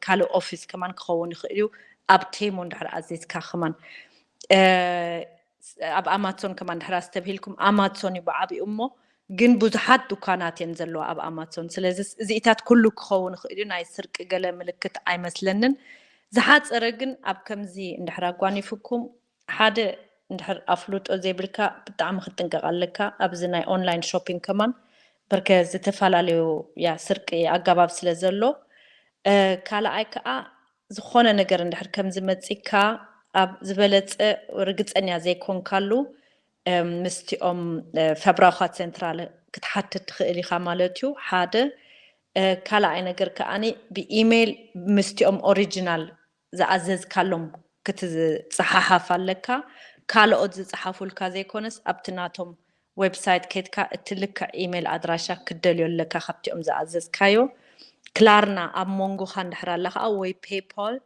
ካልእ ኦፊስ ከማን ክኸውን ይኽእል እዩ። ኣብ ቴሞ እንድሕር ኣዚዝካ ከማን ኣብ ኣማዞን ከማን ድሕር ኣስተብሂልኩም ኣማዞን እዩ ብዓብኡ እሞ ግን ብዙሓት ዱካናት እየን ዘለዋ ኣብ ኣማዞን። ስለዚ እዚኢታት ኩሉ ክኸውን ይኽእል እዩ። ናይ ስርቂ ገለ ምልክት ኣይመስለንን። ዝሓፀረ ግን ኣብ ከምዚ እንድሕር ኣጓኒፍኩም ሓደ እንድሕር ኣፍልጦ ዘይብልካ ብጣዕሚ ክትጥንቀቕ ኣለካ። ኣብዚ ናይ ኦንላይን ሾፒንግ ከማን በርከ ዝተፈላለዩ ያ ስርቂ ኣገባብ ስለ ዘሎ ካልኣይ ከዓ ዝኾነ ነገር እንድሕር ከም ዝመፅካ ኣብ ዝበለፀ ርግፀኛ ዘይኮንካሉ ምስቲኦም ፈብራኻ ሴንትራል ክትሓትት ትኽእል ኢኻ ማለት እዩ። ሓደ ካልኣይ ነገር ከዓኒ ብኢሜይል ምስቲኦም ኦሪጂናል ዝኣዘዝካሎም ክትፅሓሓፍ ኣለካ። ካልኦት ዝፅሓፉልካ ዘይኮነስ ኣብቲ ናቶም ዌብሳይት ከድካ እቲ ልክዕ ኢሜይል ኣድራሻ ክትደልዮ ኣለካ ካብቲኦም ዝኣዘዝካዮ። ክላርና ኣብ መንጎኻ እንድሕር ኣላ ከዓ ወይ ፔይፓል